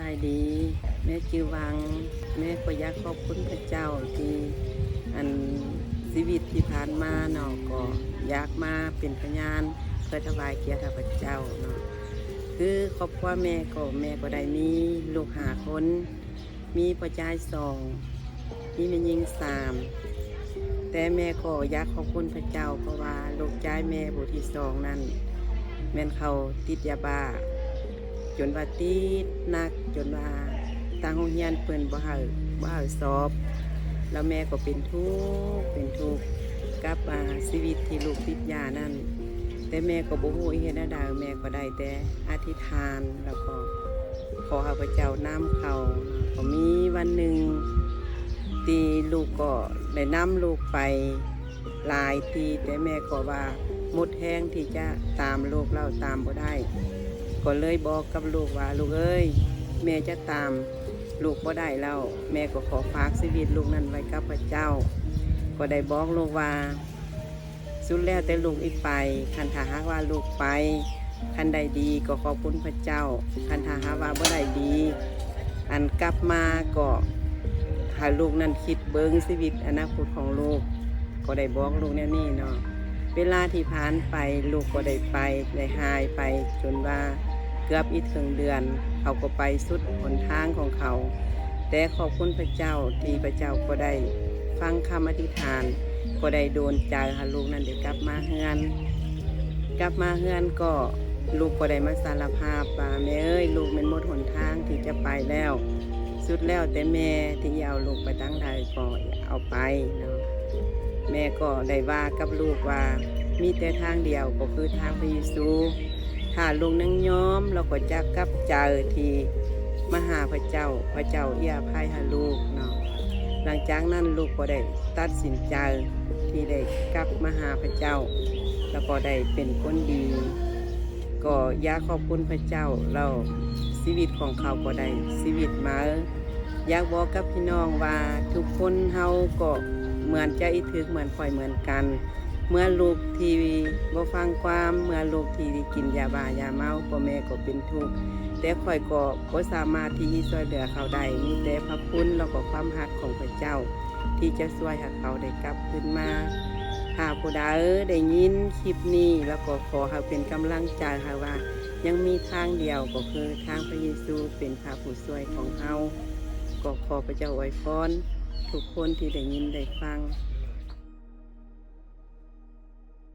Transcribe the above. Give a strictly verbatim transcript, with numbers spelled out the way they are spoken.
สบายดี แม่จื่อวัง แม่ก็อยากขอบคุณพระเจ้าที่ อัน ชีวิตที่ผ่านมาเนาะ ก็อยากมาเป็นพยานเพื่อถวายเกียรติพระเจ้าเนาะ คือครอบครัวแม่ก็ แม่ก็ได้มีลูกห้าคน มีพ่อชายสอง มีแม่หญิงสาม แต่แม่ก็อยากขอบคุณพระเจ้า เพราะว่าลูกชายแม่ผู้ที่สองนั้น แม่นเขาติดยาบ้า จนว่าติดหนัก จนว่าทางโรงเรียนเพิ่นบ่ให้ บ่ให้สอบ แล้วแม่ก็เป็นทุกข์ เป็นทุกข์กับ อ่า ชีวิตที่ลูกติดยานั้น แต่แม่ก็บ่ฮู้สิเฮ็ดแนวใด แม่ก็ได้แต่อธิษฐาน แล้วก็ขอให้พระเจ้านำเขา ก็มีวันหนึ่งที่ลูกก็ได้นำลูกไปหลายที่ แต่แม่ก็ว่าหมดแฮงที่จะตามลูกแล้ว ตามบ่ได้ ก็เลยบอกกับลูกว่า "ลูกเอ้ย แม่จะตามลูกบ่ได้แล้ว แม่ก็ขอฝากชีวิตลูกนั้นไว้กับพระเจ้า" ก็ได้บอกลูกว่า "สุดแล้วแต่ลูกสิไป คันถ้าหากว่าลูกไป คันได้ดีก็ขอบคุณพระเจ้า คันถ้าหากว่าบ่ได้ดี อันกลับมาก็ให้ลูกนั้นคิดเบิ่งชีวิตอนาคตของลูก" ก็ได้บอกลูกแนวนี้เนาะ เวลาที่ผ่านไป ลูกก็ได้ไป ได้หายไป จนว่าเกือบสิเถิงเดือน เขาก็ไปสุดหนทางของเขา แต่ขอบคุณพระเจ้าที่พระเจ้าก็ได้ฟังคำอธิษฐาน ก็ได้โดนใจให้ลูกนั้นได้กลับมาเฮือน กลับมาเฮือนก็ ลูกก็ได้มาสารภาพว่า "แม่เอ้ย ลูกแม่นหมดหนทางที่จะไปแล้ว สุดแล้วแต่แม่ที่จะเอาลูกไปทางใดก็เอาไปเนาะ" แม่ก็ได้ว่ากับลูกว่า "มีแต่ทางเดียวก็คือทางพระเยซู ถ้าลูกยังยอม แล้วก็จะกลับใจที่มาหาพระเจ้า พระเจ้าสิอภัยให้ลูกเนาะ" หลังจากนั้นลูกก็ได้ตัดสินใจที่ได้กลับมาหาพระเจ้า แล้วก็ได้เป็นคนดี ก็อยากขอบคุณพระเจ้า แล้วชีวิตของเขาก็ได้ชีวิตใหม่ อยากบอกกับพี่น้องว่าทุกคนเฮาก็เหมือนจะสิถืกเหมือนข้อยเหมือนกัน เมื่อลูกที่บ่ฟังความ เมื่อลูกที่กินยาบ้ายาเมา พ่อแม่ก็เป็นทุกข์ แต่ข้อยก็บ่สามารถที่สิช่วยเหลือเขาได้ มีแต่พระคุณแล้วก็ความฮักของพระเจ้า ที่จะช่วยให้เขาได้กลับคืนมา ถ้าผู้ใดได้ยินคลิปนี้ แล้วก็ขอให้เป็นกำลังใจให้ว่า ยังมีทางเดียวก็คือทางพระเยซูเป็นพระผู้ช่วยของเฮา ก็ขอพระเจ้าอวยพรทุกคนที่ได้ยินได้ฟัง